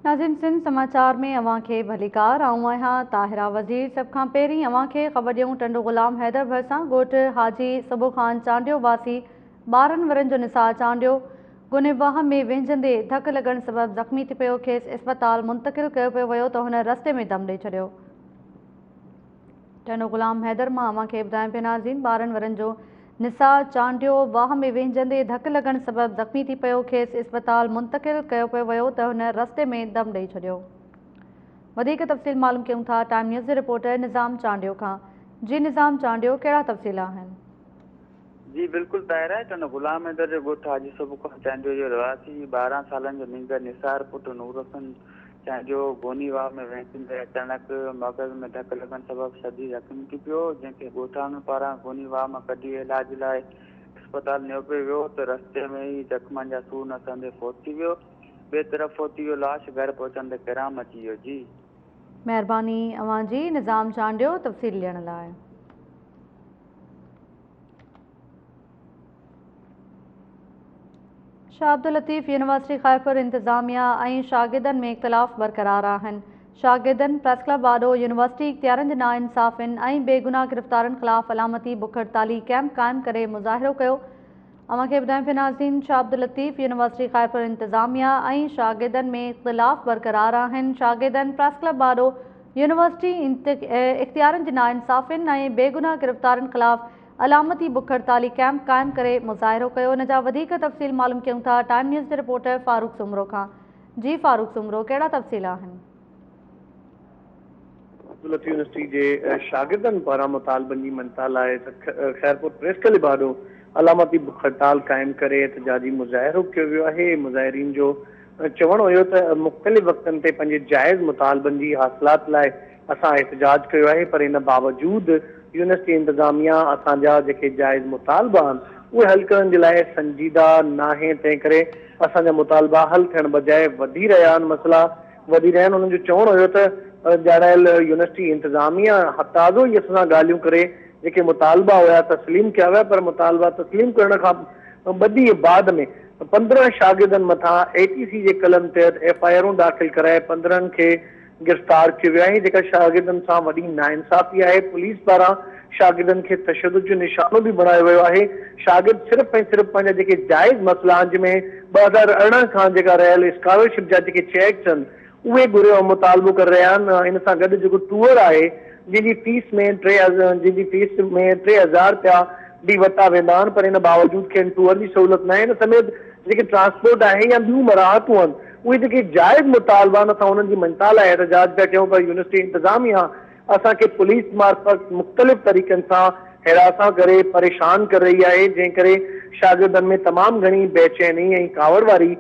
ناظرين سنڌ سماچار ۾ اوهان کي ڀليڪار، آئون آهيان طاهره وزير. سڀ کان پهرين اوهان کي خبر ڏيون ٽنڊو غلام حيدر ڀرسان ڳوٺ حاجي صبح خان چانڊيو واسي 12 ورهين جو نثار چانڊيو گوني واهه ۾ وهنجندي ڌڪ لڳڻ سبب زخمي ٿي پيو، کيس اسپتال منتقل ڪيو پيو ويو ته هن رستي ۾ دم ڏئي ڇڏيو. ٽنڊو غلام حيدر مان اوهان کي ٻڌايان پيو ناظرين 12 ورهين جو نثار چانڊيو واهه ۾ وهنجندي ڌڪ لڳڻ سبب زخمي ٿي پيو، کيس اسپتال منتقل ڪيو پيو ويو ته هن رستي ۾ دم ڏئي ڇڏيو. وڌيڪ تفصيل معلوم ڪيون ٿا ٽائيم نيوز جي رپورٽر نظام چانڊيو کان. جي نظام چانڊيو ڪهڙا تفصيل آهن؟ جي بلڪل طاهره، ٽنڊو غلام حيدر جي ڳوٺ حاجي صبح خان چانڊيو جو رهواسي 12 سالن جو نينگر نثار پٽ نور حسن چانڊيو گوني واهه ۾ وهنجندي اچانڪ مغز ۾ ڌڪ لڳڻ سبب شديد زخمي ٿي پيو، جنهن کي ڳوٺاڻن پاران گوني واهه مان ڪڍي علاج لاء اسپتال نيو پيو ويو ته رستي ۾ ئي زخمن جا سور نه سهندي فوت ٿي ويو، ٻئي طرف فوتي جو لاش گهر پهچڻ تي ڪهرام مچي ويو. جي. مهرباني اوهان جي نظام چانڊيو تفصيل ڏيڻ لاء. شاهه عبداللطيف يونيورسٽي خيرپور انتظاميا ۽ شاگردن ۾ اختلاف برقرار آهن. شاگردن پريس ڪلب آڏو يونيورسٽي اختيارين جي ناانصافين ۽ بيگناهه گرفتارين خلاف علامتي بک هڙتالي ڪئمپ قائم ڪري مظاهرو ڪيو. اوهان کي ٻڌايون پيا ناظرين شاهه عبداللطيف يونيورسٽي خيرپور انتظاميا ۽ شاگردن ۾ اختلاف برقرار آهن. شاگردن پريس ڪلب آڏو يونيورسٽي اختيارين جي ناانصافين ۽ بيگناهه گرفتارين خلاف علامتي بک هڙتالي ڪئمپ قائم ڪري مظاهرو ڪيو. ان جا وڌيڪ تفصيل معلوم ڪيون ٿا ٽائيم نيوز جي رپورٽر فاروق سومرو کان. جي فاروق سومرو ڪهڙا تفصيل آهن؟ عبداللطيف يونيورسٽي جي شاگردن پاران مطالبن جي مڃتا لاء خيرپور پريس ڪلب آڏو علامتي بک هڙتال قائم ڪري احتجاجي مظاهرو ڪيو ويو آهي. مظاهرين جو چوڻ هيو ته مختلف وقتن تي پنهنجي جائز مطالبن جي حاصلات لاء اسان احتجاج ڪيو آهي پر ان باوجود يونيورسٽي انتظاميا اسان جا جيڪي جائز مطالبا آهن اهي حل ڪرڻ جي لاء سنجيده ناهي تنهن ڪري اسان جا مطالبا حل ٿيڻ بجاء وڌي رهيا آهن مسئلا وڌي رهيا آهن. انهن جو چوڻ هيو ته ڄاڻايل يونيورسٽي انتظاميا تازو ئي اسان سان ڳالهيون ڪري جيڪي مطالبا هيا تسليم ڪيا ويا پر مطالبا تسليم ڪرڻ کان ٻه ڏينهن بعد ۾ 15 شاگردن مٿان اي ٽي سي جي قلم تحت ايف I آرون داخل ڪرائي 15 کي گرفتار ڪيو ويو آهي جيڪا شاگردن سان وڏي ناانصافي آهي پوليس پاران شاگردن کي تشدد جو نشانو به بڻايو ويو آهي شاگرد صرف ۽ صرف پنهنجا جيڪي جائز مسئلا آهن جنهن ۾ 2018 کان جيڪا رهيل اسڪالرشپ جا جيڪي چيڪس آهن اهي گهريو ۽ مطالبو ڪري رهيا آهن ان سان گڏ جيڪو ٽوئر آهي جنهن جي فيس ۾ ٽي جنهن جي فيس ۾ 3000 رپيا به ورتا ويندا آهن پر ان باوجود کين ٽوئر جي سهولت ناهي ان سميت جيڪي ٽرانسپورٽ آهي يا ٻيون مراعتون آهن اهي جيڪي جائز مطالبا آهن اسان انهن جي مڃتا لاء احتجاج پيا ڪيون پر يونيورسٽي انتظاميا اسان کي پوليس معرفت مختلف طريقن سان هراسان ڪري پريشان ڪري رهي آهي جنهن ڪري شاگردن ۾ تمام گهڻي بيچيني ۽ ڪاوڙ واري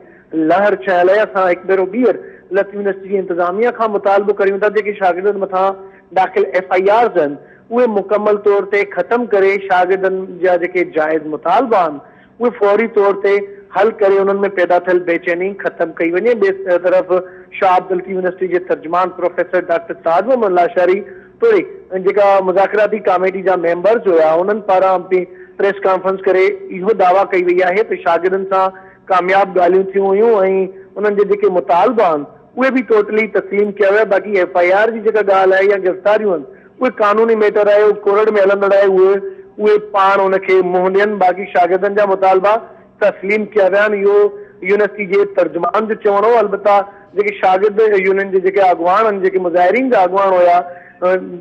لهر ڇانيل آهي اسان هڪ ڀيرو ٻيهر لطيف يونيورسٽي جي انتظاميا کان مطالبو ڪريون ٿا جيڪي شاگردن مٿان داخل ايف I آرز آهن اهي مڪمل طور تي ختم ڪري شاگردن جا جيڪي جائز مطالبا آهن اهي فوري طور تي حل ڪري انهن ۾ پيدا ٿيل بيچيني ختم ڪئي وڃي. ٻئي طرف شاهه عبداللطيف يونيورسٽي جي ترجمان پروفيسر ڊاڪٽر تاج محمد لاشاري توڙي جيڪا مذاڪراتي ڪاميٽي جا ميمبرز هيا انهن پاران به پريس ڪانفرنس ڪري اهو دعويٰ ڪئي وئي آهي ته شاگردن سان ڪامياب ڳالهيون ٿيون هيون ۽ انهن جا جيڪي مطالبا آهن اهي به ٽوٽلي تسليم ڪيا ويا باقي ايف I R جي جيڪا ڳالهه آهي يا گرفتاريون آهن اهي قانوني ميٽر آهي اهو ڪورٽ ۾ هلندڙ آهي اهي اهي پاڻ ان کي منهن ڏين باقي شاگردن جا مطالبا تسليم ڪيا ويا آهن اهو يونيورسٽي جي ترجمان جو چوڻ هو البته جيڪي شاگرد يونين جي جيڪي اڳواڻ آهن جيڪي مظاهرين جا اڳواڻ هيا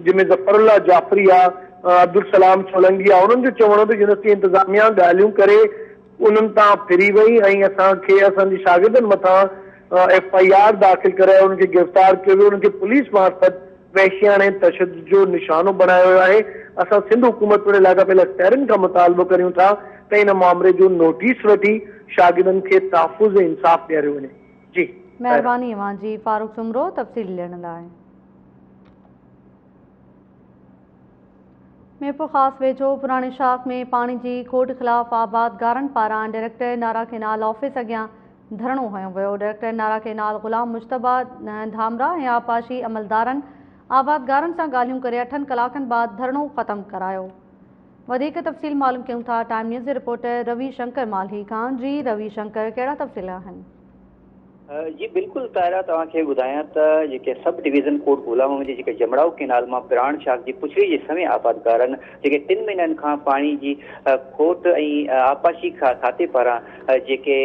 جن ۾ ظفر الله جعفري آ عبدالسلام سولنگي آ انهن جو چوڻ هو ته يونيورسٽي انتظاميا ڳالهيون ڪري انهن تان ڦري وئي ۽ اسان کي اسان جي شاگردن مٿان ايف I R داخل ڪرائي انهن کي گرفتار ڪيو ويو انهن کي پوليس معرفت وحشياڻي تشدد جو نشانو بڻايو ويو آهي اسان سنڌ حڪومت توڙي لاڳاپيل اختيارين کان مطالبو ڪريون ٿا ته ان مامري جو نوٽيس وٺي شاگردن کي تحفظ ۽ انصاف ڏياريو وڃي جي سائره. مهرباني اوهان جي فاروق سومرو تفصيل ڏيڻ لاء. ميرپورخاص ويجهو پراڻي شاخ ۾ پاڻي جي کوٽ خلاف آبادگارن پاران ڊائريڪٽر نارا ڪينال آفيس اڳيان ڌرڻو هنيو ويو. ڊائريڪٽر نارا ڪينال غلام مجتبيٰ ڌامراهه ۽ آبپاشي عملدارن آبادگارن سان ڳالهيون ڪري اٺن ڪلاڪن بعد ڌرڻو ختم ڪرايو. وڌيڪ تفصيل معلوم ڪيون ٿا ٽائيم نيوز جي رپورٽر روي شنڪر مالهي کان. جي روي شنڪر ڪهڙا تفصيل آهن؟ جي بلڪل طاهره توهان کي ٻڌايان ته جيڪي سب ڊويزن ڪوٽ غلام محمد جي جيڪي جمڙائو ڪينال مان پراڻ شاخ جي پڇڙي جي سوين آبادگارن جيڪي ٽن مهينن کان پاڻي جي کوٽ ۽ آبپاشي کاتي پاران جيڪي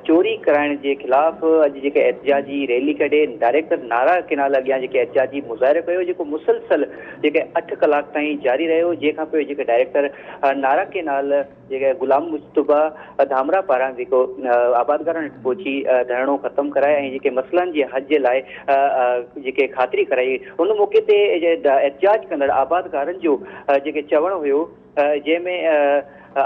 چوري ڪرائڻ جي خلاف اڄ جيڪي احتجاجي ريلي ڪڍي ڊائريڪٽر نارا ڪينال اڳيان جيڪي احتجاجي مظاهرو ڪيو جيڪو مسلسل جيڪي اٺ ڪلاڪ تائين جاري رهيو جنهن کان پوء جيڪي ڊائريڪٽر نارا ڪينال جيڪي غلام مجتبيٰ ڌامرا پاران جيڪو آبادگارن وٽ پهچي ڌرڻو ختم ڪرائي ۽ جيڪي مسئلن جي حل جي لاء جيڪي خاطري ڪرائي ان موقعي تي احتجاج ڪندڙ آبادگارن جو جيڪي چوڻ هيو جنهن ۾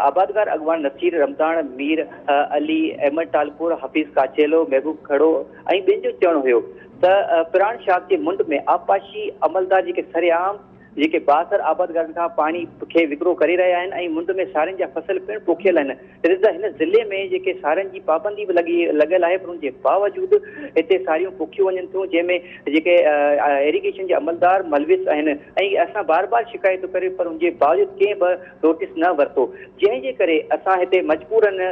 آبادگار اڳواڻ نصير رمضاڻ، مير علي احمد ٽالپور، حفيظ ڪاچيلو، محبوب کھڙو ۽ ٻين جو چوڻ هيو ته پراڻ شاخ جي منڍ ۾ آبپاشي عملدار جيڪي سرعام جيڪي بااثر آبادگارن کان پاڻي کي وڪرو ڪري رهيا آهن ۽ مند ۾ سارين جا فصل پڻ پوکيل آهن جڏهن ته هن ضلعي ۾ جيڪي سارين جي پابندي به لڳي لڳل آهي پر ان جي باوجود هتي ساريون پوکيون وڃن ٿيون جنهن ۾ جيڪي ايريگيشن جا عملدار ملوث آهن ۽ اسان بار بار شڪايتون ڪريون پر ان جي باوجود ڪنهن به نوٽيس نه ورتو جنهن جي ڪري اسان هتي مجبورن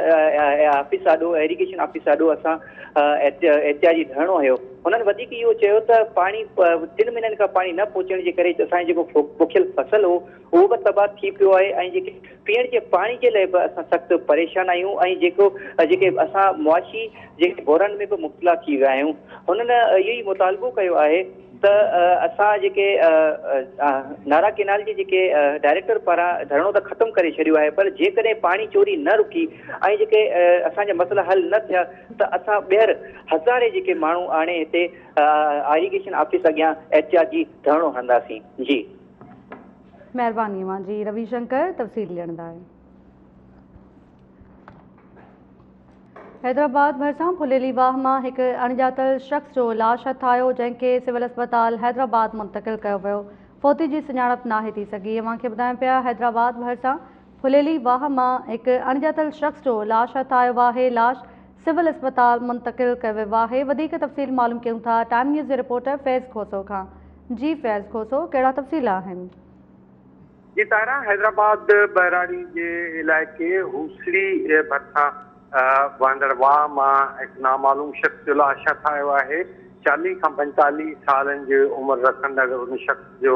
آفيس آڏو ايريگيشن آفيس آڏو اسان احتجاجي ڌرڻو هنيو. هنن وڌيڪ اهو چيو ته پاڻي ٽن مهينن کان پاڻي نه پهچڻ جي ڪري اسان جو جيڪو پوکيل فصل هو اهو به تباهه ٿي پيو آهي ۽ جيڪي پيئڻ جي پاڻي جي لاء به اسان سخت پريشان آهيون ۽ جيڪو جيڪي اسان معاشي جيڪي بحران ۾ به مبتلا ٿي ويا آهيون. هنن اهو ئي مطالبو ڪيو آهي ته اسان جيڪي نارا ڪينال جي جيڪي ڊائريڪٽر پاران ڌرڻو ته ختم ڪري ڇڏيو آهي پر جيڪڏهن پاڻي چوري نه رڪي ۽ جيڪي اسان جا مسئلا حل نه ٿيا ته اسان ٻيهر هزارين جيڪي ماڻهو آڻي هتي آريگيشن آفيس اڳيان احتجاجي ڌرڻو هڻنداسين. جي. مهرباني اوهان جي روي شنڪر تفصيل ڏيڻ لاء. حيدرآباد ڀرسان ڦليلي واهه مان هڪ اڻڄاتل شخص جو لاش هٿ آيو جنهن کي سول اسپتال حيدرآباد منتقل ڪيو ويو فوتي جي سڃاڻپ ناهي ٿي سگهي اوهان کي ٻڌايون پيا حيدرآباد ڀرسان ڦليلي واهه مان هڪ اڻڄاتل شخص جو لاش هٿ آيو آهي لاش سول اسپتال منتقل ڪيو ويو آهي وڌيڪ تفصيل معلوم ڪيون ٿا ٽائيم نيوز جي رپورٽر فيض کوسو کان جي فيض کوسو ڪهڙا تفصيل آهن. جي طاهره حيدرآباد ٻهراڙي جي علائقي هوسڙي ڀرسان وهندڙ واهه مان هڪ نامعلوم شخص جو لاش هٿ آيو آهي، چاليهه کان پنجيتاليهه سالن جي عمر رکندڙ ان شخص جو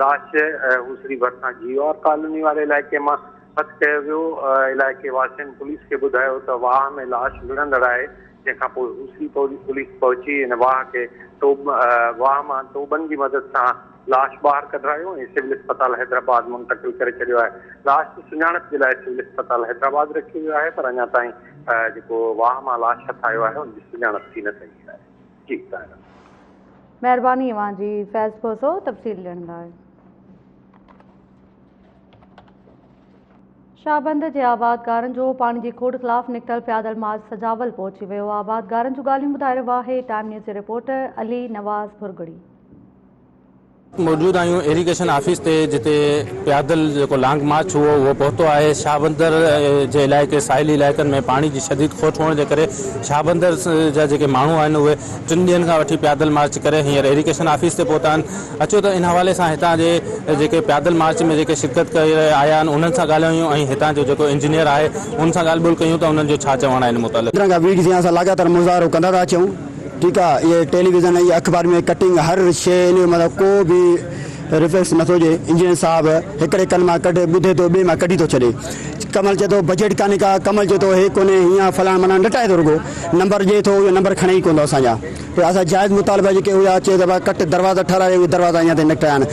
لاش هوسڙي ڀرسان جي آر ڪالوني واري علائقي مان هٿ ڪيو ويو، علائقي واسين پوليس کي ٻڌايو ته واهه ۾ لاش لڙهندڙ آهي، جنهن کان پوء هوسڙي پوليس پهچي ان واهه کي واهه مان ٽوٻن جي مدد سان لاش ٻاهر ڪڍرايو ۽ سول اسپتال حيدرآباد منتقل ڪري ڇڏيو آهي. لاش جي سڃاڻپ جي لاء سول اسپتال حيدرآباد رکيو ويو آهي پر اڃا تائين جيڪو واهه مان لاش هٿ آيو آهي ان جي سڃاڻپ ٿي نه سگهي آهي. جي طاهره. مهرباني اوهان جي فيض کوسو تفصيل ڏيڻ لاء. شاهبند جي آبادگارن جو پاڻي جي کوٽ خلاف نڪتل پيادل مارچ سجاول پهچي ويو آبادگارن جون ڳالهيون ٻڌائي رهيو آهي ٽائيم نيوز جي رپورٽر علي نواز ڀرڳڙي. موجود آهيون ايريگيشن آفيس تي جتي پيادل جيڪو لانگ مارچ هو اهو پهتو آهي شاهبندر جي علائقي ساحلي علائقن ۾ پاڻي جي شديد کوٽ هئڻ جي ڪري شاهبندر جا جيڪي ماڻهو آهن اهي ٽن ڏينهن کان وٺي پيادل مارچ ڪري هينئر ايريگيشن آفيس تي پهتا آهن اچو ته ان حوالي سان هتان جي جيڪي پيادل مارچ ۾ جيڪي شرڪت ڪري آيا آهن انهن سان ڳالهايون ۽ هتان جو جيڪو انجنيئر آهي ان سان ڳالهه ٻولهه ڪيون ته انهن جو ڇا چوڻ آهي ان متعلق. 15 کان 20 ڏينهن اسان لاڳاتار مظاهرو ڪندا ٿا اچون. ٺيڪ آ اهي ٽيليويزن ۽ اخبار ۾ ڪٽنگ هر شي ان جو مطلب ڪو به ريفرنس نٿو ڏئي انجنيئر صاحب هڪڙي ڪن مان ڪڍي ٻڌي ٿو ٻئي مان ڪڍي ٿو ڇڏي ڪمل چئي ٿو بجيٽ ڪانهي ڪا ڪمل چئي ٿو هي ڪونهي هيئن فلاڻ ملاڻ نٽائي ٿو رڳو نمبر ڏئي ٿو اهو نمبر کڻي ئي ڪونه ٿو اسان جا پوء اسان جائز مطالبا جيڪي هيا چئي ته ڪٽ دروازا ٺهرايو اهي دروازا اڃا تائين نه ٺهيا آهن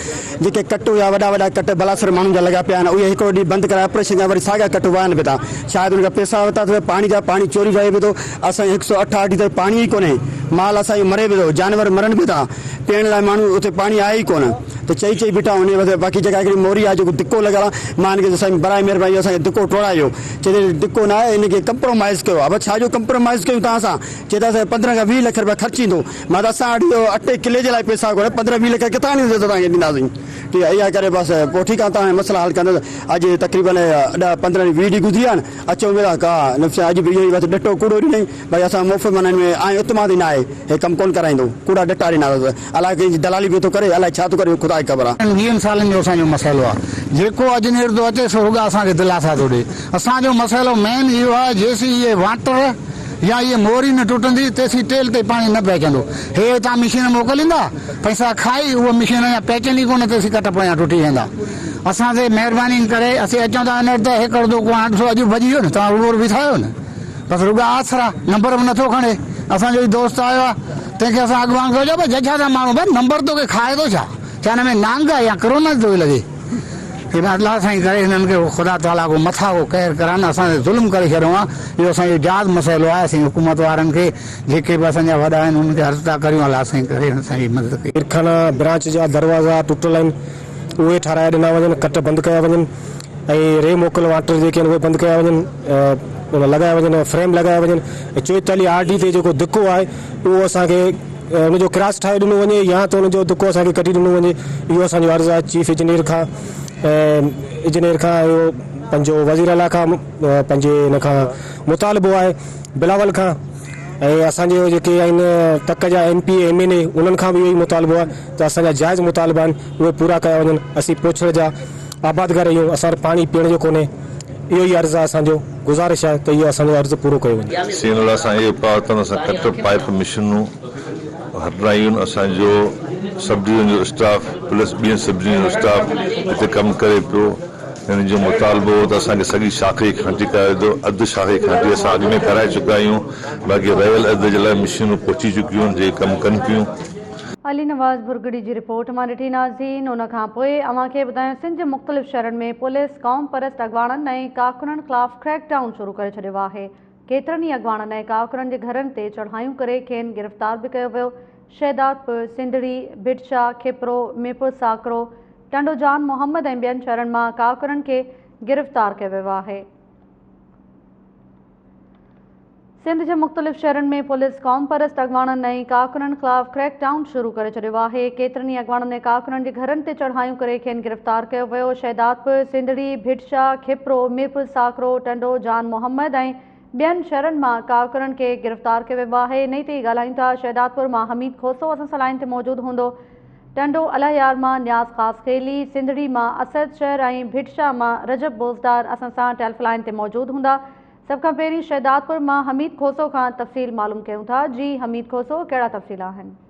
جيڪي ڪٽ هيا وڏا وڏا ڪٽ بلاسر ماڻهن جا لڳا پيا آهن اهي هڪڙو ڏينهن بند ڪرائي آپريشن ڪرائي وري ساڳيا ڪٽ وهن به ٿا شايد ان کان پيسا ورتا اٿس پاڻي جا پاڻي چوري وهي به ٿو اسان جي هڪ سو اٺ آرٽي تائين پاڻي ئي ڪونهي مال اسان جو مري به ٿو جانور مرن به ٿا پيئڻ لاء ماڻهو اتي پاڻي آهي ئي ڪونه ته چئي چئي بيٺا آهيون انهي باقي جيڪا هڪڙي موري آهي جيڪو دڪو لڳل آهي مان هن کي چيو سائين برائي مهرباني اسان کي دڪو ٽوڙايو چئي ٿو دڪو نه آهي ان کي ڪمپرومائز ڪيو ابا ڇا جو ڪمپرومائز ڪيون توهان سان چئي ٿا اسان کي 15 کان 20 لک رپيا خرچ ايندو مان ته اسان وٽ اهو اٽي ڪلي جي لاء پئسا ڪونهي 15 20 لک ڪٿان آڻيندس توهان کي ڏينداسين ٺيڪ آهي اها ڪري بس پوء ٺيڪ آهي توهان جا مسئلا حل ڪندس اڄ تقريبن 10 15 20 ڏينهن گذري ويا آهن اچون به ٿا ڪا نفس اڄ به اهو ئي بس ڏٽو ڪوڙو ڏنائين ڀئي اسان مفت معنيٰ هن ۾ آئين اعتماد ئي نه آهي هي ڪم ڪونه ڪرائيندو ڪوڙا ڏٽا ڏنا اٿس الائي ڪنهن جي دلالي پيو ٿو ڪري الائي ڇا ٿو ڪري اهو خدا کي خبر آهي. ويهن سالن جو اسان جو مسئلو آهي جيڪو اجنير ٿو اچي سو رڳا اسان کي دلاسا ٿو ڏي اسان جو مسئلو مين اهو آهي جيسين اهي واٽر يا هيء موري نه ٽٽندي تيسين ٽيل تي پاڻي نه پهچندو. هي هتان مشين موڪليندا، پئسا کائي اها مشين اڃا پهچندي ڪونه تيسين ڪٽ پويان ٽٽي ويندا. اسان تي مهرباني ڪري اسين اچون ٿا هن وٽ ته هڪ اڙدو ڪو هاڻ ڏسو اڄ به ڀڄي ويو نه توهان روبرو بيٺا آهيو نه. بس رڳا آسرا، نمبر به نٿو کڻي. اسان جو هي دوست آيو آهي تنهن کي اسان اڳواڻ ڪيو چئو ڀئي ججها ٿا ماڻهو ڀئي نمبر توکي کائي ٿو ڇا؟ ڇا هن ۾ نانگ آهي يا ڪرونا ٿو لڳي؟ هي الله سائين ڪري هنن کي خدا تعاليٰ ڪو مٿا ڪو قهر ڪران اسان تي ظلم ڪري ڇڏيو آهي اهو اسان جو جائز مسئلو آهي اسين حڪومت وارن کي جيڪي به اسان جا وڏا آهن انهن کي عرض ٿا ڪريون الله سائين ڪري اسان جي مدد ڪئي. ڪارخانا برانچ جا دروازا ٽٽل آهن اهي ٺاراهي ڏنا وڃن ڪٽ بند ڪيا وڃن ۽ ري موڪل واٽر جيڪي آهن اهي بند ڪيا وڃن لڳايا وڃن فريم لڳايا وڃن ۽ 44 آر ڊي تي جيڪو ڌڪو آهي اهو اسان کي ان جو ڪراس ٺاهي ڏنو وڃي يا ته ان جو دڪو اسان کي ڪڍي ڏنو وڃي اهو اسان جو عرض آهي چيف انجنيئر کان ۽ انجنيئر کان اهو پنهنجو وزير اعليٰ کان پنهنجي ان کان مطالبو آهي بلاول کان ۽ اسان جو جيڪي آهن تڪ جا M P M N A انهن کان به اهو ئي مطالبو آهي ته اسان جا جائز مطالبا آهن اهي پورا ڪيا وڃن اسين پوڇڙ جا آبادگار آهيون اسان وٽ پاڻي پيئڻ جو ڪونهي اهو ئي عرض آهي اسان جو گذارش آهي ته اهو اسان جو عرض پورو ڪيو وڃي. سين الله سان اهو پارتن اسان ڪٽ پائپ مشنون هٽرايون اسان جو سب ڊويزن جو اسٽاف پلس ٻين سب ڊويزن جو اسٽاف هتي ڪم ڪري پيو هنن جو مطالبو هو ته اسان کي سڄي شاخ جي کانٽي ڪرائي ڏيو اڌ شاخ جي کانٽي اسان اڳ ۾ ڪرائي چڪا آهيون باقي رهيل اڌ جي لاء مشينون پهچي چڪيون آهن جيڪي ڪم ڪن پيون. علي نواز ڀرڳڙي جي رپورٽ مان ڏٺي ناظرين ان کان پوء اوهان کي ٻڌايون سنڌ جي مختلف شهرن ۾ پوليس قوم پرست اڳواڻن ۽ ڪارڪنن خلاف ڪريڪ ڊائون شروع ڪري ڇڏيو آهي ڪيترن ئي اڳواڻن ۽ ڪارڪنن جي گهرن تي چڙهايون ڪري کين گرفتار به ڪيو ويو شهدادپور، سنڌڙي، ڀٽ شاهه، کپرو، ميرپور ساڪرو، ٽنڊو جان محمد ۽ ٻين شهرن مان ڪارڪنن کي گرفتار ڪيو ويو آهي. سنڌ جي مختلف شهرن ۾ پوليس قومپرست اڳواڻن ۽ ڪارڪنن خلاف ڪريڪ ڊائون شروع ڪري ڇڏيو آهي، ڪيترن ئي اڳواڻن ۽ ڪارڪنن جي گهرن تي چڙهايون ڪري کين گرفتار ڪيو ويو، شهدادپور، سنڌڙي، ڀٽ شاهه، کپرو، ميرپور ساڪرو، ٽنڊو جان محمد ۽ ٻين شهرن مان ڪارڪنن کي گرفتار ڪيو ويو آهي، انهي تي ئي ڳالهايون ٿا، شهدادپور مان حميد کوسو اسان سان لائين تي موجود هوندو، ٽنڊو الهيار مان نياز خاصخيلي، سنڌڙي مان اسد شهر ۽ ڀٽ شاهه مان رجب بوزدار اسان سان ٽيلف لائين تي موجود هوندا. سڀ کان پهرين شهدادپور مان حميد کوسو کان تفصيل معلوم ڪيون ٿا جي حميد کوسو ڪهڙا تفصيل آهن.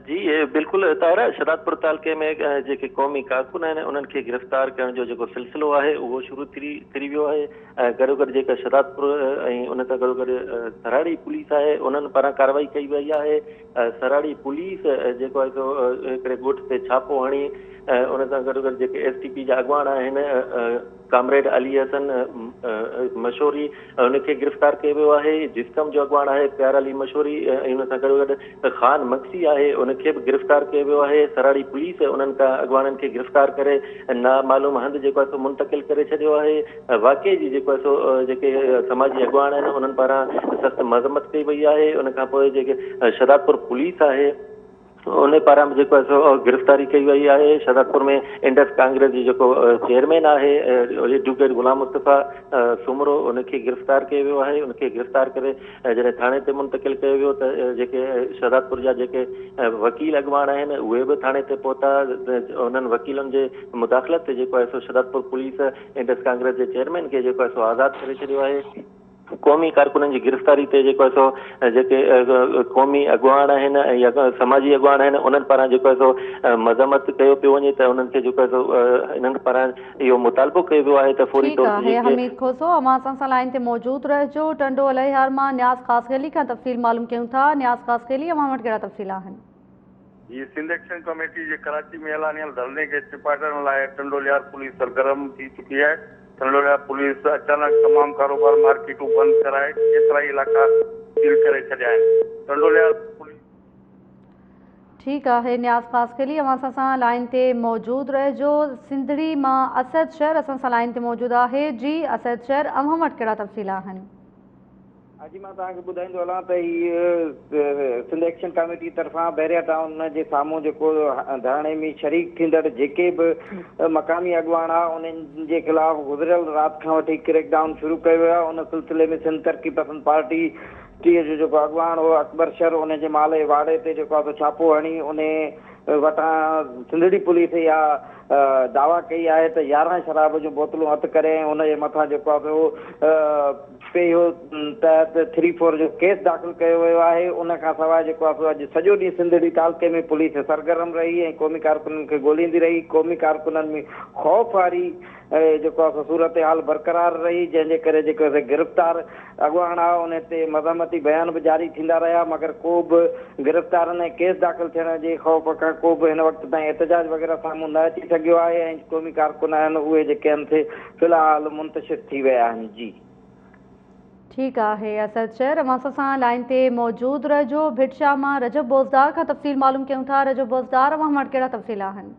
جي بلڪل طاهره شهدادپور تعلقي ۾ جيڪي قومي ڪارڪن آهن انهن کي گرفتار ڪرڻ جو جيڪو سلسلو آهي اهو شروع ٿي ويو آهي ۽ گڏوگڏ جيڪا شهدادپور ۽ ان سان گڏوگڏ سراڙي پوليس آهي انهن پاران ڪارروائي ڪئي وئي آهي سراڙي پوليس جيڪو آهي سو هڪڙي ڳوٺ تي ڇاپو هڻي ان سان گڏوگڏ جيڪي ايس ٽي پي جا اڳواڻ آهن ڪامريڊ علي حسن مشوري ان کي گرفتار ڪيو ويو آهي، جسقم جو اڳواڻ آهي پيار علي مشوري ۽ ان سان گڏوگڏ خان مگسي آهي ان کي به گرفتار ڪيو ويو آهي، سراڙي پوليس انهن اڳواڻن کي گرفتار ڪري نامعلوم هنڌ جيڪو آهي سو منتقل ڪري ڇڏيو آهي، واقعي جي جيڪو آهي سو جيڪي سماجي اڳواڻ آهن انهن پاران سخت مذمت ڪئي وئي آهي، ان کان پوء جيڪي شهدادپور پوليس آهي. ان پاران به جيڪو آهي سو گرفتاري ڪئي وئي آهي شهدادپور ۾ انڊس ڪانگريس جو جيڪو چيئرمين آهي ايڊوڪيٽ غلام مصطفيٰ سومرو ان کي گرفتار ڪيو ويو آهي ان کي گرفتار ڪري جڏهن ٿاڻي تي منتقل ڪيو ويو ته جيڪي شهدادپور جا جيڪي وڪيل اڳواڻ آهن اهي به ٿاڻي تي پهتا انهن وڪيلن جي مداخلت تي جيڪو آهي سو شهدادپور پوليس انڊس ڪانگريس جي چيئرمين کي جيڪو آهي سو آزاد ڪري ڇڏيو آهي. قومي ڪارڪنن جي گرفتاري تي جيڪو آهي سو جيڪي قومي اڳواڻ آهن يا سماجي اڳواڻ آهن انهن پاران جيڪو آهي سو مذمت ڪيو پيو وڃي ته انهن کي جيڪو آهي سو انهن پاران اهو مطالبو ڪيو ويو آهي ته فوري ٺيڪ طور تي آهي جيڪي حميد کوسو اوهان اسان سان لائين تي موجود رهجو ٽنڊو الهيار مان نياز خاصخيلي کان تفصيل معلوم ڪيون ٿا نياز خاصخيلي اوهان وٽ ڪهڙا تفصيل آهن. جي سنڌ ايڪشن ڪميٽي جي ڪراچي ۾ اعلانيل ڌرڻي کي چپاٽڻ لاء ٽنڊولهيار پوليس سرگرم ٿي چڪي آهي، ٽنڊولهيار پوليس اچانڪ تمام ڪاروبار مارڪيٽون بند ڪرائي ڪيترائي علائقا سيل ڪري ڇڏيا آهن، ٽنڊولهيار پوليس. ٺيڪ آهي نياز خاصخيلي اوهان اسان سان لائين تي موجود رهجو سنڌڙي مان اسد شر اسان سان لائين تي موجود آهي جي اسد شر اوهان وٽ ڪهڙا تفصيل آهن. جي مان توهان کي ٻڌائيندو هلان ته هي سنڌ ايڪشن ڪاميٽي طرفان بحريا ٽائون جي سامهون جيڪو ڌرڻي ۾ شريڪ ٿيندڙ جيڪي به مقامي اڳواڻ آ انهن جي خلاف گذريل رات کان وٺي ڪريڪ ڊائون شروع ڪيو ويو آهي ان سلسلي ۾ سنڌ ترقي پسند پارٽي ٽي جو جيڪو اڳواڻ هو اڪبر شر ان جي مال جي واڙي تي جيڪو آ سو ڇاپو هڻي ان وٽان سنڌڙي پوليس اها دعويٰ ڪئي آهي ته 11 شراب جون بوتلون هٿ ڪري ۽ ان جي مٿان جيڪو آ سو. پي او تحت ٿري فور جو ڪيس داخل ڪيو ويو آهي. ان کان سواء جيڪو آهي سو اڄ سڄو ڏينهن سنڌڙي تعلقي ۾ پوليس سرگرم رهي ۽ قومي ڪارڪنن کي ڳوليندي رهي. قومي ڪارڪنن ۾ خوف واري جيڪو آهي سو صورتحال برقرار رهي جنهن جي ڪري جيڪو سي گرفتار اڳواڻ آ ان تي مزاحمتي بيان به جاري ٿيندا رهيا مگر ڪو به گرفتارن ۽ ڪيس داخل ٿيڻ جي خوف کان ڪو به هن وقت تائين احتجاج وغيره سامهون نه اچي سگهيو آهي ۽ قومي ڪارڪن آهن اهي جيڪي آهن سي في الحال منتشر ٿي ويا آهن جي. ٺيڪ آهي اسد شر اوهان سان لائين تي موجود رهجو ڀٽ شاهه مان رجب بوزدار کان تفصيل معلوم ڪيون ٿا رجب بوزدار اوهان وٽ ڪهڙا تفصيل آهن.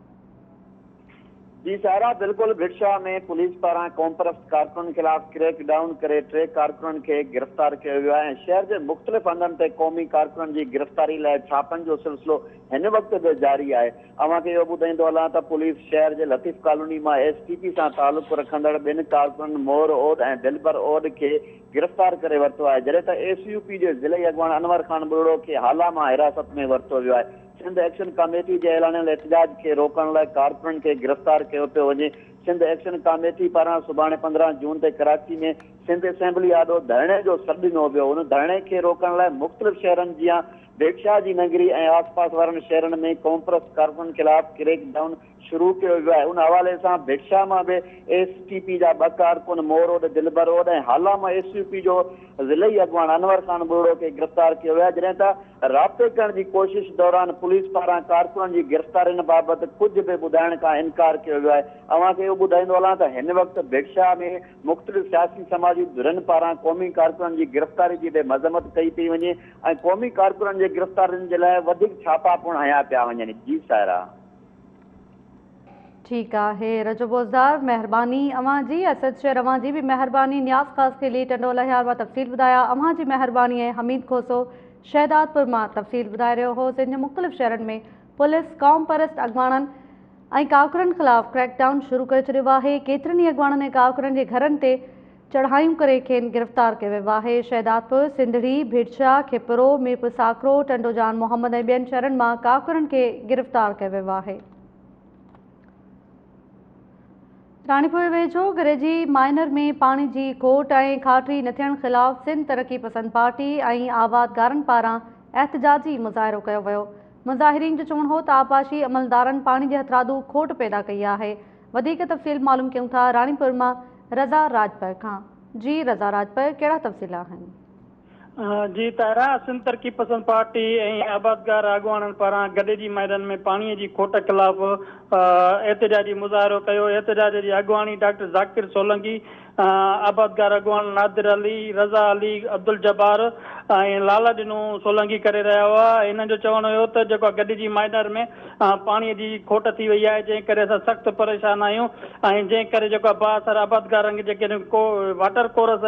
جي سائره بلڪل ڀٽ شاهه ۾ پوليس پاران قومپرست ڪارڪنن خلاف ڪريڪ ڊائون ڪري ٽي ڪارڪنن کي گرفتار ڪيو ويو آهي ۽ شهر جي مختلف هنڌن تي قومي ڪارڪنن جي گرفتاري لاء ڇاپن جو سلسلو هن وقت به جاري آهي اوهان کي اهو ٻڌائيندو هلان ته پوليس شهر جي لطيف ڪالوني مان ايس ٽي پي سان تعلق رکندڙ ٻن ڪارڪنن مور اوڏ ۽ دلبر اوڏ کي گرفتار ڪري ورتو آهي جڏهن ته ايس يو پي جي ضلعي اڳواڻ انور خان ٻرڙو کي هالا مان حراست ۾ ورتو ويو آهي. سنڌ ايڪشن ڪاميٽي جي اعلانيل احتجاج کي روڪڻ لاء ڪارڪنن کي گرفتار ڪيو پيو وڃي. سنڌ ايڪشن ڪاميٽي پاران سڀاڻي 15 جون تي ڪراچي ۾ سنڌ اسيمبلي آڏو ڌرڻي جو سڏ ڏنو ويو. ان ڌرڻي کي روڪڻ لاء مختلف شهرن جيان ڀيٽ شاهه جي نگري ۽ آس پاس وارن شهرن ۾ قومپرست ڪارڪنن خلاف ڪريڪ ڊائون شروع ڪيو ويو آهي. ان حوالي سان ڀٽ شاهه مان به ايس ٽي پي جا ٻه ڪارڪن مور اوڏ دلبر اوڏ ۽ هالا مان ايس يو پي جو ضلعي اڳواڻ انور خان ٻرڙو کي گرفتار ڪيو ويو آهي جڏهن ته رابطي ڪرڻ جي ڪوشش دوران پوليس پاران ڪارڪنن جي گرفتارين بابت ڪجهه به ٻڌائڻ کان انڪار ڪيو ويو آهي. اوهان کي اهو ٻڌائيندو هلان ته هن وقت ڀٽ شاهه ۾ مختلف سياسي سماجي ڌرين پاران قومي ڪارڪنن جي گرفتاري جي به مذمت ڪئي پئي وڃي ۽ قومي ڪارڪنن جي گرفتارين جي لاء وڌيڪ ڇاپا پڻ هنيا پيا وڃن. جي سائره. ٺيڪ آهي رجو بوزدار مهرباني اوهان جي اسد شير اوهان جي به مهرباني نياز خاصخيلي ٽنڊو الهيار مان تفصيل ٻڌايا اوهان جي مهرباني ۽ حميد کوسو شهدادپور مان تفصيل ٻڌائي رهيو هو سنڌ جي مختلف شهرن ۾ پوليس قوم پرست اڳواڻن ۽ ڪارڪنن خلاف ڪريڪ ڊائون شروع ڪري ڇڏيو آهي ڪيترن ئي اڳواڻن ۽ ڪارڪنن جي گهرن تي چڙهايون ڪري کين گرفتار ڪيو ويو آهي. شهدادپور، سنڌڙي، ڀيٽشاهه، کپرو، ميرپور ساڪرو، ٽنڊو جان محمد ۽ ٻين شهرن مان ڪارڪنن کي گرفتار ڪيو ويو آهي. راڻيپور ويجهو گريجي مائنر ۾ پاڻي جي کوٽ ۽ کاٽي نه ٿيڻ خلاف سنڌ ترقي پسند پارٽي ۽ آبادگارن پاران احتجاجي مظاهرو ڪيو ويو. مظاهرين جو چوڻ هو ته آبپاشي عملدارن پاڻي جي هٿرادو کوٽ پيدا ڪئي آهي. وڌيڪ تفصيل معلوم ڪيون ٿا راڻيپور مان رضا راڄپر کان. جي رضا راڄپر ڪهڙا تفصيل آهن؟ جي طاهره، سنڌ ترقي پسند پارٽي ۽ آبادگار اڳواڻن پاران گڏيجي ميدان ۾ پاڻي جي کوٽ خلاف احتجاجي مظاهرو ڪيو، احتجاج جي اڳواڻي ڊاڪٽر ذاڪر سولنگي، آبادگار اڳواڻ نادر علي، رضا علي، عبدالجبار ۽ لالا ڏنو سولنگي ڪري رهيا هئا، هنن جو چوڻ هيو ته جيڪو گڏيجي مائنر ۾ پاڻي جي کوٽ ٿي وئي آهي جنهن ڪري اسان سخت پريشان آهيون ۽ جنهن ڪري جيڪو آهي بااثر آبادگارن کي جيڪي ڪو واٽر ڪورس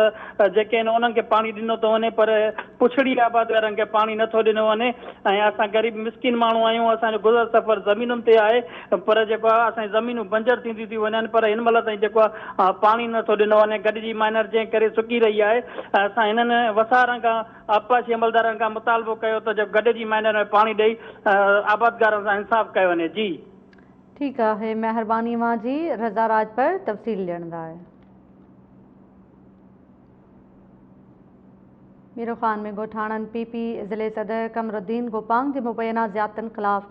جيڪي آهن انهن کي پاڻي ڏنو ٿو وڃي پر پڇڙي آبادگارن کي پاڻي نٿو ڏنو وڃي ۽ اسان غريب مسڪين ماڻهو آهيون اسان جو گذر سفر زمينن تي آهي پر جيڪو آهي اسان جي زمينون بنجر ٿينديون ٿيون وڃن پر هن مهل تائين جيڪو آهي پاڻي نٿو ڏنو وڃي گڏجي مائنر جنهن ڪري سڪي رهي آهي اسان هنن وسارن کان آبپاشي عملدارن کان مطالبو ڪيو ته جيڪو گڏ جي مائنر ۾ پاڻي ڏئي آبادگارن سان انصاف ڪيو وڃي جي. ٺيڪ آهي مهرباني اوهان جي رضا راڄپر تفصيل ڏيڻ لاء. ميرو خان ۾ ڳوٺاڻن پي پي ضلعي صدر قمرالدين گوپانگ جي مبينا زيادتين خلاف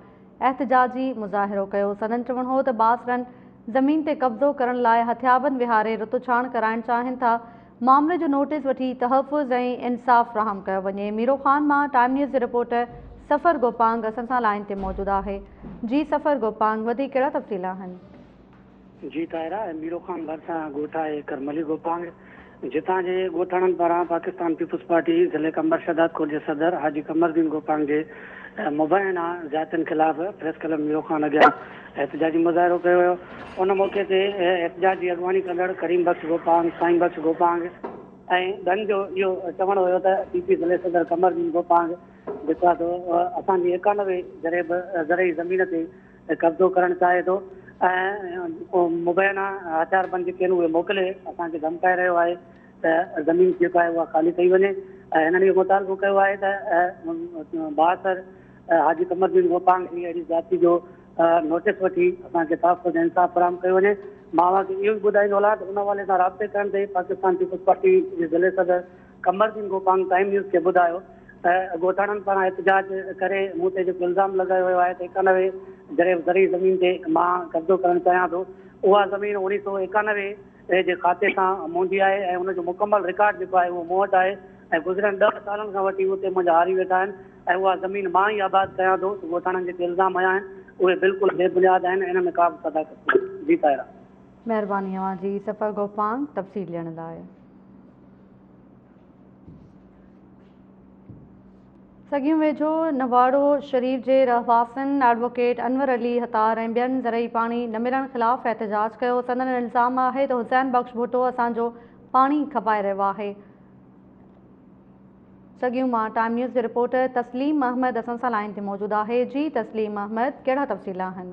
احتجاجي مظاهرو ڪيو. سندن چوڻ هو ته بااثرن زمين تي قبضو ڪرڻ لاء هٿيابند ويهاري رتوڇاڻ ڪرائڻ چاهين ٿا، معاملي جو نوٽيس وٺي تحفظ ۽ انصاف فراهم ڪيو وڃي. ميرو خان مان ٽائيم نيوز جي رپورٽر سفر گوپانگ اسان سان لائين تي موجود آهي. جي سفر گوپانگ وڌيڪ ڪهڙا تفصيل آهن؟ جي طاهره ۽ ميرو خان ڀرسان ڳوٺ آهي ڪرملي گوپانگ جتان جي ڳوٺاڻن پاران پاڪستان پيپلز پارٽي ضلعي قمبر شهدادڪوٽ جي صدر حاجي قمر الدين گوپانگ جي مبينا زيادتين خلاف پريس ڪلب ميرو خان اڳيان احتجاجي مظاهرو ڪيو ويو ان موقعي تي احتجاج جي اڳواڻي ڪندڙ ڪريم بخش گوپانگ، سائين بخش گوپانگ ۽ ٻين جو اهو چوڻ هيو ته پي پي ضلعي صدر قمر الدين گوپانگ جيڪو آهي سو اسان جي 91 جريب زرعي زمين تي قبضو ڪرڻ چاهي ٿو ۽ مبينا هٿياربند جيڪي آهن اهي موڪلي اسان کي ڌمڪائي رهيو آهي ته زمين جيڪا آهي اها خالي ڪئي وڃي ۽ هنن اهو مطالبو ڪيو آهي ته بااثر حاجي قمر الدين گوپانگ جي اهڙي زيادتي جو نوٽيس وٺي اسان کي تحفظ ۽ انصاف فراهم ڪيو وڃي. مان اوهان کي اهو به ٻڌائيندو هلان ته ان حوالي سان رابطي ڪرڻ تي پاڪستان پيپلز پارٽي جي ضلعي صدر قمر الدين گوپانگ ٽائيم نيوز کي ٻڌايو ته ڳوٺاڻن پاران احتجاج ڪري مون تي جيڪو الزام لڳايو ويو آهي ته 91 جريب زرعي زمين تي مان قبضو ڪرڻ چاهيان ٿو اها زمين 1991 جي کاتي سان منهنجي آهي ۽ ان جو مڪمل رڪارڊ جيڪو آهي اهو مون وٽ آهي ۽ گذريل ڏهه سالن کان وٺي اتي منهنجا هاري ويٺا آهن ۽ اها زمين مان ئي آباد ڪيان ٿو ته ڳوٺاڻن جيڪي الزام هنيا آهن اهي بلڪل بي بنياد آهن ۽ ان ۾ ڪا به صداقت ڪونهي. جي طاهره. مهرباني اوهان جي صفر گوپانگ تفصيل ڏيڻ لاء. سڳيون ويجهو نواڙو شريف جي رهواسين ايڊووڪيٽ انور علي هتار ۽ ٻين زرعي پاڻي نه ملڻ خلاف احتجاج ڪيو، سندن الزام آهي ته حسين بخش ڀٽو اسان جو پاڻي کپائي رهيو آهي. سڳيون مان ٽائيم نيوز جي رپورٽر تسليم احمد اسان سان لائين تي موجود آهي، جي تسليم احمد ڪهڙا تفصيل آهن؟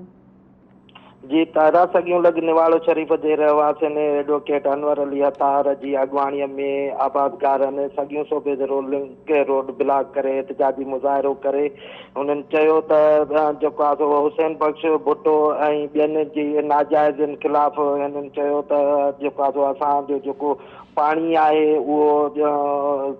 جي طاهره سڳيون لڳ نواڙو شريف جي رهواسين ايڊووڪيٽ انور علي عطار جي اڳواڻي ۾ آبادگارن سڳيون صوبي ذرو لنڪ روڊ بلاڪ ڪري احتجاجي مظاهرو ڪري هنن چيو ته جيڪو آهي سو حسين بخش ڀٽو ۽ ٻين جي ناجائزين خلاف هنن چيو ته جيڪو آهي سو اسان جو جيڪو پاڻي آهي اهو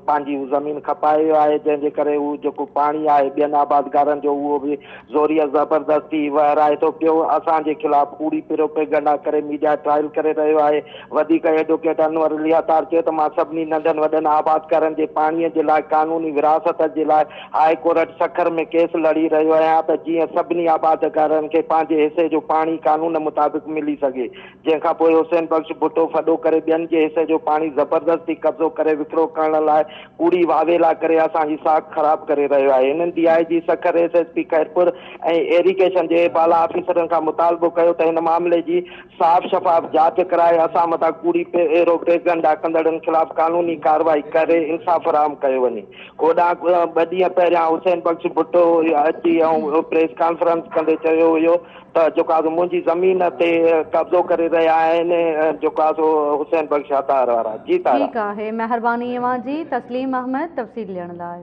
پنهنجي زمين کپائي ويو آهي جنهن جي ڪري هو جيڪو پاڻي آهي ٻين آبادگارن جو اهو به زوريء زبردستي وهرائي ٿو پيو اسان جي خلاف ڪوڙي پروپيگنڊا ڪري ميڊيا ٽرائل ڪري رهيو آهي وڌيڪ ايڊووڪيٽ انور علي عطار چيو ته مان سڀني ننڍن وڏن آبادگارن جي پاڻي جي لاء قانوني وراثت جي لاء هاء ڪورٽ سکر ۾ ڪيس لڙي رهيو آهيان ته جيئن سڀني آبادگارن کي پنهنجي حصي جو پاڻي قانون مطابق ملي سگهي جنهن کان پوء حسين بخش ڀٽو ڦڏو ڪري ٻين جي حصي جو پاڻي زبردستي قبضو ڪري وڪرو ڪرڻ لاء ڪوڙي واويلا ڪري اسان جي ساک خراب ڪري رهيو آهي. هنن D I G Sukkur, S S P Khairpur ۽ irrigation جي بالا آفيسرن کان مطالبو ڪيو ته هن معاملي جي صاف شفاف جاچ ڪرائي اسان مٿان ڪوڙي پروپيگنڊا ڪندڙن خلاف قانوني ڪارروائي ڪري انصاف فراهم ڪيو وڃي. هوڏانهن ٻه ڏينهن پهريان حسين بخش ڀٽو اچي ۽ پريس ڪانفرنس ڪندي چيو هيو ته جيڪو آهي سو منهنجي زمين تي قبضو ڪري رهيا آهن جيڪو آهي سو حسين بخش عطار وارا. جي تارا. ٺيڪ آهي مهرباني اوهان جي تسليم احمد تفصيل ڏيڻ لاء.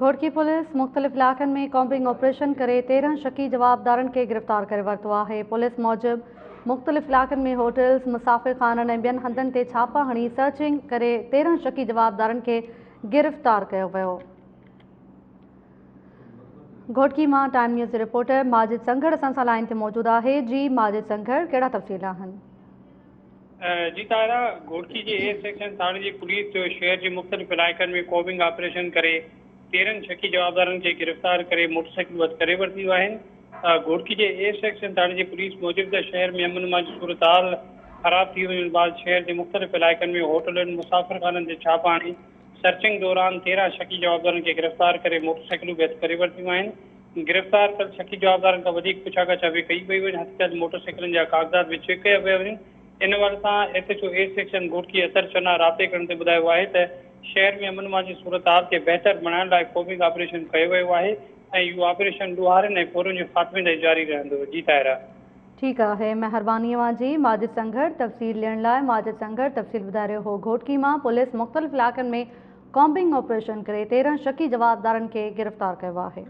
گهوٽڪي پوليس مختلف علائقن ۾ ڪومبنگ آپريشن ڪري 13 شڪي جوابدارن کي گرفتار ڪري ورتو آهي. پوليس موجب مختلف علائقن ۾ هوٽلز، مسافر خانن ۽ ٻين هنڌن تي ڇاپا هڻي سرچنگ ڪري 13 شڪي جوابدارن کي گرفتار ڪيو ويو. گهوٽڪي مان ٽائيم نيوز جي رپورٽر ماجد سنگهڙ اسان سان لائين تي موجود آهي. جي ماجد سنگهڙ ڪهڙا تفصيل آهن؟ جي طاهره، گهوٽڪي جي اي سيڪشن ٿاڻي جي پوليس شهر جي مختلف علائقن ۾ ڪوبنگ آپريشن ڪري 13 شڪي جوابدارن کي گرفتار ڪري موٽرسائيڪلون هٿ ڪري ورتيون آهن. گهوٽڪي جي اي سيڪشن ٿاڻي جي پوليس موجب ته شهر ۾ امن امان جي صورتحال خراب ٿي وڃڻ بعد شهر جي مختلف علائقن ۾ هوٽلن، مسافرخانن تي ڇاپا هڻي سرچنگ دوران 13 شڪي جوابدارن کي گرفتار ڪري موٽرسائيڪلون به هٿ ڪري ورتيون آهن. گرفتار ڪيل شڪي جوابدارن کان وڌيڪ پڇا ڳاڇا به ڪئي پئي وڃي، هٿ ڪيل موٽر سائيڪلن جا ڪاغذات به چيڪ ڪيا پيا وڃن. ان حوالي سان S H O A section Ghotki Athar Channa رابطي ڪرڻ تي ٻڌايو آهي ته شهر ۾ امن امان جي صورتحال کي بهتر بڻائڻ لاء ڪوبنگ آپريشن ڪيو ويو آهي ۽ اهو آپريشن ڏوهارين ۽ ڦورن جي خاتمي تائين جاري رهندو. جي طاهره. ٺيڪ آهي مهرباني اوهان جي ماجد سنگهڙ تفصيل ڏيڻ لاء ماجد سنگهڙ تفصيل ٻڌائي رهيو هو گهوٽڪي مان پوليس مختلف علائقن ۾ ڪومبنگ آپريشن ڪري 13 شڪي جوابدارن کي گرفتار ڪيو آهي.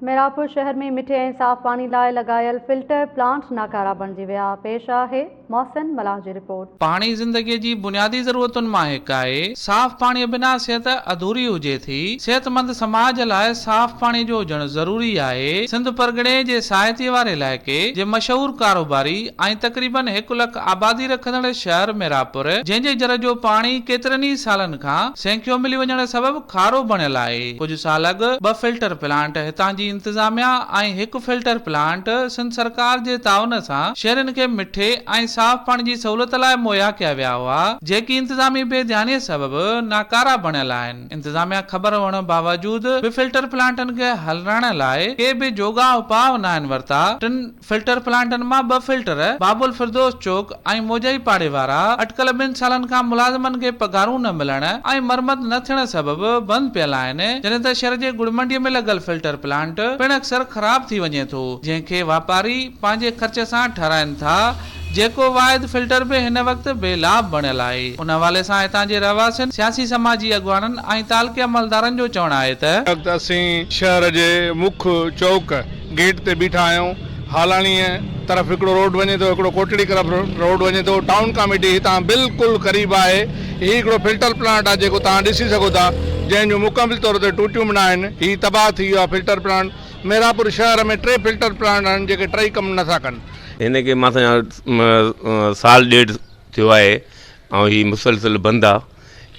ميرانپور شهر ۾ مٺي ۽ صاف پاڻي لاء لڳايل فلٽر پلانٽ ناڪارا بڻجي ويا، پيش آهي محسن ملاح جي رپورٽ. پاڻي زندگيء جي بنيادي ضرورتن مان هڪ آهي. صاف پاڻيء بنا صحت اڌوري هجي ٿي. صحتمند سماج لاء صاف پاڻي جو هجڻ ضروري آهي. سنڌ پرڳڻي جي ساهتيء واري علائقي جي مشهور ڪاروباري ۽ تقريبن هڪ لک آبادي رکندڙ شهر ميرانپور جنهن جي جر جو پاڻي ڪيترن ئي سالن کان سينکيو ملي وڃڻ سبب کارو بڻيل آهي. ڪجهه سال اڳ ٻه فلٽر پلانٽ هتان جي انتظاميا ۽ هڪ فلٽر پلانٽ سنڌ سرڪار جي تعاون سان شهرين کي مٺي ۽ صاف پاڻي جي سهولت لاء مهيا ڪيا ويا هئا جيڪي انتظامي بي ڌياني سبب ناڪارا بڻيل آهن. انتظاميا خبر هئڻ باوجود به فلٽر پلانٽن کي هلرائڻ لاء ڪي به جوڳا اپاء ناهن ورتا. ٽن فلٽر پلانٽن مان ٻه فلٽر بابل فردوس چوڪ ۽ موجائي پاڙي وارا اٽڪل ٻن سالن کان ملازمن کي پگهارون نه ملڻ ۽ مرمت نه ٿيڻ سبب بند پيل آهن جڏهن ته شھر جي ڳڙ منڊي ۾ لڳل فلٽر پلانٽ پڻ اڪثر خراب ٿي وڃي ٿو جنهن کي واپاري پنهنجي خرچ سان ٺهرائن ٿا. جيڪو واحد فلٽر به هن وقت بي لاڀ بڻيل آهي. ان حوالي سان هتان جي رهواسين، سياسي سماجي اڳواڻن ۽ تعلقي عملدارن جو چوڻ آهي ته. هن وقت اسين شهر جي مک چوڪ گيٽ تي بيٺا آهيون. هالاڻيء طرف هڪڙو روڊ وڃي ٿو، هڪڙو ڪوٽڙي طرف روڊ وڃي ٿو. ٽائون ڪاميٽي هتان بلڪل قريب آهي. هي هڪڙو فلٽر پلانٽ آهي جيڪو توهان ڏسي سگهو ٿا، جنهن جون مڪمل طور تي ٽوٽيون به ناهن. هي تباهه ٿي ويو آهي فلٽر پلانٽ. ميرانپور شهر ۾ ٽي فلٽر پلانٽ آهن جيڪي ٽئي ڪم نٿا ڪن. هن کي مان سمجهان سال ڏيڍ ٿيو آهي ۽ هي مسلسل بند آ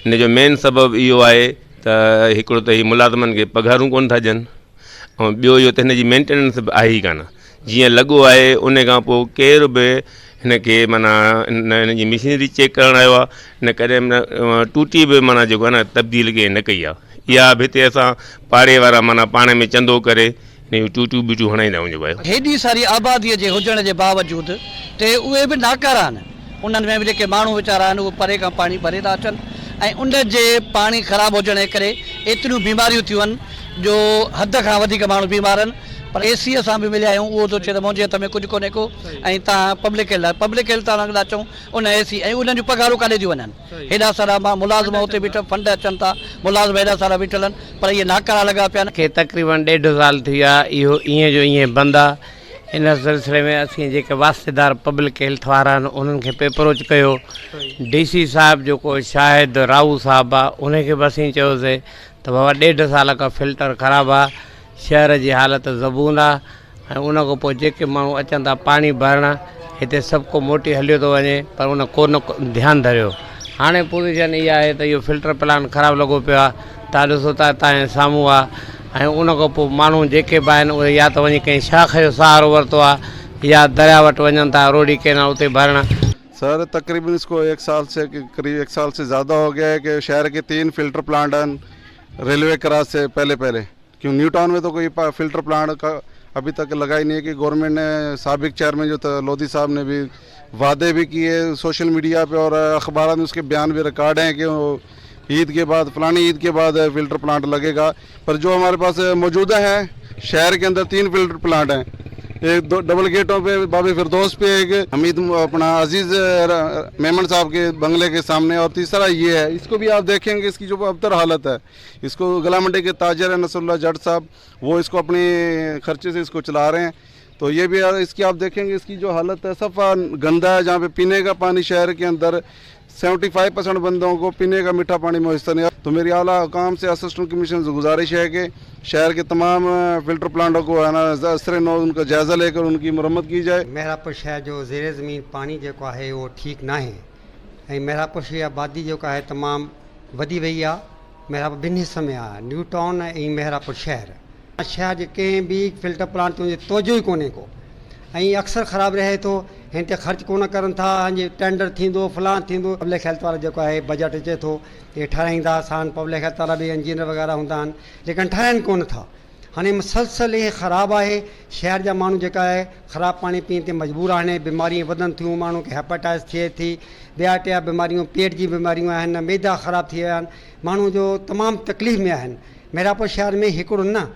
ان جو مين سبب اهو آهي ته هڪڙو ته هي ملازمن کي پگهارون ڪونه ٿا ڏين ۽ ٻيو اهو ته هن جي مينٽيننس به آهي ئي ڪانه جيئن لڳو آهي ان کان پوء ڪير به هن کي معنيٰ نه هن جي مشينري چيڪ ڪرڻ آيو آهي نه ڪڏهن به ٽوٽي به معنيٰ جيڪو آهي نه تبديل ڪنهن نه ڪئي آهي اها به هتي اسان پاڙي وارا معنيٰ پاڻ ۾ چندو ڪري هن جون ٽوٽيون ٻوٽيون هڻائيندا آهيون جيڪو آهي. هيڏي ساري آباديء جي هجڻ جي باوجود تي اهي به ناڪارا آهن. انهن ۾ به جيڪي ماڻهو ويچارا آهن اهي پري کان پاڻي ڀري ٿا اچن ۽ ان جي پاڻي خراب هجڻ جي ڪري ايتريون بيماريون ٿيون آهن جو حد کان وڌيڪ ماڻهو بيمار آهن پر اي سي سان به مليا آهيون اهو ٿو چئي ته منهنجي هٿ ۾ ڪجهه ڪونهي ڪو ۽ توهان پبلڪ هيلٿ پبلڪ هيلٿ وارن ڏانهن چئون ان اي سي ۽ انهن جون پگهارون ڪاڏي ٿيون وڃن هيڏا سارا ملازم اتي بيٺل فنڊ اچن ٿا ملازم هيڏا سارا بيٺل آهن پر اهي ناڪارا لڳا پيا آهن. کي تقريبن ڏيڍ سال ٿي ويا اهو ائين جو ائين بند آ ان سلسلي ۾ اسين جيڪي واسطيدار پبلڪ هيلٿ وارا آهن انهن کي به اپروچ ڪيو ڊي سي صاحب جيڪو شاهد راهو صاحب آ ان کي به اسين چيوسي ته بابا ڏيڍ سال کان فلٽر خراب آ شهر جي حالت زبون آ ۽ ان کان پوء جيڪي ماڻهو اچن ٿا پاڻي ڀرڻ هتي سڀ ڪو موٽي هليو ٿو وڃي پر ان ڪو نه ڌيان ڌريو هاڻي پوزيشن اها آهي ته اهو فلٽر پلانٽ خراب لڳو پيو آهي تان ڏسو ٿا تان جي سامهون آهي ۽ ان کان پوء ماڻهو جيڪي به آهن اهي يا ته وڃي ڪنهن شاخ جو سهارو ورتو آهي يا درياء وٽ وڃن ٿا روڙي ڪينال اتي ڀرڻ. سر تقريبن اس کو ايڪ سال سي قريب ايڪ سال سي زياده هو گيا هي ڪي شهر ڪي تين فلٽر پلانٽ هن ريلوي ڪراس سي پهلي پهلي क्यों न्यू टाउन में तो कोई फिल्टर प्लांट का अभी तक लगा ही नहीं है कि गवर्नमेंट ने साबिक चेयरमैन जो था लोधी साहब ने भी वादे भी किए सोशल मीडिया पे और अखबार में उसके बयान भी रिकॉर्ड हैं कि वो ईद के बाद फलानी ईद के बाद फिल्टर प्लांट लगेगा। पर जो हमारे पास मौजूदा है शहर के अंदर 3 फिल्टर प्लांट हैं, एक दो डबल गेटों पे बाबे फिरदौस पे, एक हमीद अपना अजीज़ मेमन साहब के बंगले के सामने, और तीसरा ये है। इसको भी आप देखेंगे इसकी जो अबतर हालत है। इसको गला मंडी के ताजर हैं नसरुल्लाह जट साहब, वो इसको अपने खर्चे से इसको चला रहे हैं। तो ये भी इसकी आप देखेंगे इसकी जो हालत है सफ़ा गंदा है, जहाँ पे पीने का पानी शहर के अंदर 75% बंदों को पीने का मीठा पानी मुयस्सर नहीं है। तो मेरी आला हुकाम से असिस्टेंट कमिश्नर से गुजारिश है कि शहर के तमाम फिल्टर प्लांटों को है ना असर नौ उनका जायज़ा लेकर उनकी मरम्मत की जाए। मेहरापुर शहर जो ज़ेर ज़मीन पानी जेको आहे उहो ठीकु नाहे ऐं मेहरापुर शहर आबादी जेको आहे तमामु वधी वई आहे। मेहरापुर ॿिनि हिसनि में आहे, न्यू टाउन ऐं मेहरापुर शहर। शहर जे कंहिं बि फिल्टर प्लांट ते तवजो ई कोन्हे को ऐं अक्सर ख़राबु रहे थो। हिन ते ख़र्च कोन कनि था, हाणे टेंडर थींदो फलां थींदो। पब्लिक हेल्थ वारो जेको आहे बजट अचे थो इहे ठाराईंदा असां, पब्लिक हेल्थ वारा बि इंजीनियर वग़ैरह हूंदा आहिनि, लेकिन ठाराइनि कोन था। हाणे मुसलसल इहे ख़राबु आहे। शहर जा माण्हू जेका आहे ख़राबु पाणी पीअण ते मजबूर आहिनि, बीमारियूं वधनि थियूं, माण्हू खे हेपेटाइटिस थिए थी, ॿिया टिया बीमारियूं पेट जी बीमारियूं आहिनि, मैदा ख़राबु थी विया आहिनि, माण्हू जो तमामु तकलीफ़ में आहिनि। मेहरापुर शहर में हिकिड़ो न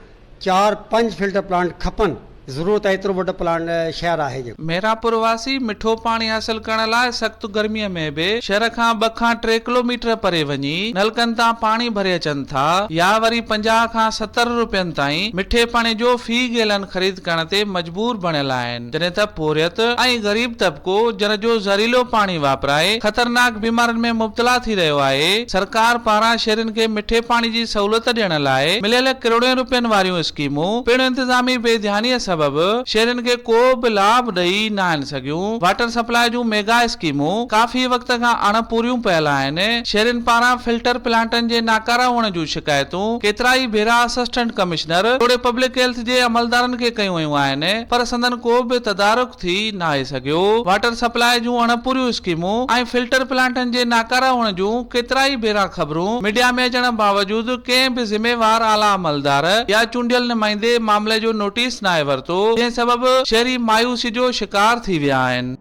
4-5 फिल्टर प्लांट खपनि, ज़रूरत आहे, एतिरो वॾो प्लांट शहर आहे जेको। मेहरापुर वासी मिठो पाणी हासिल करण लाइ सख़्तु गर्मीअ में बि शहर खां 2 खां 3 किलोमीटर परे वञी नलकनि तां पाणी भरे अचनि था या वरी 50 खां 70 रुपयनि ताईं मिठे पाणी जो फी गैलन ख़रीद करण ते मजबूर बणियल आहिनि। जॾहिं त पोरियत ऐं ग़रीब तबिको जन जो ज़हरीलो पाणी वापराए ख़तरनाक बीमारियुनि में मुब्तला थी रहियो आहे। सरकार पारां शहरनि खे मिठे पाणी जी सहूलियत ॾियण लाइ मिलियल करोड़ियों रुपयनि वारियूं स्कीमूं पिणु इंतिज़ामी बेध्यानीअ सबब शहरनि खे को बि लाभ ॾेई नाहिनि सघियूं। वाटर सप्लाई जूं मेगा स्कीमूं काफ़ी वक़्त खां अणपूरियूं पयल आहिनि। शहरनि पारां फिल्टर प्लांटनि जे नाकारा हुअण जूं शिकायतूं केतिरा ई भेरा असिस्टेंट कमिश्नर तोड़े पब्लिक हेल्थ जे अमलदारनि खे कयूं वियूं आहिनि, पर संदन को बि तदारुक थी नाहे सघियो। वाटर सप्लाई जूं अणपूरियूं स्कीमूं ऐं फिल्टर प्लांटनि जे नाकारा हुअण जूं केतिरा ई भेरा ख़बरूं मीडिया में अचण बावजूद कंहिं बि ज़िम्मेवार आला अमलदार या चूंडियल नुमाइंदे मामले जो नोटिस नाहे वरितो, जंहिं सबबु शहरी मायूसी जो शिकार थी विया आहिनि।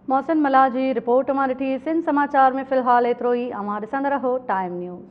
मोहसिन मलाह जी रिपोर्ट मां ॾिठी। सिंध समाचार में फ़िलहाल एतिरो ई। अव्हां ॾिसंदा रहो टाइम न्यूज़।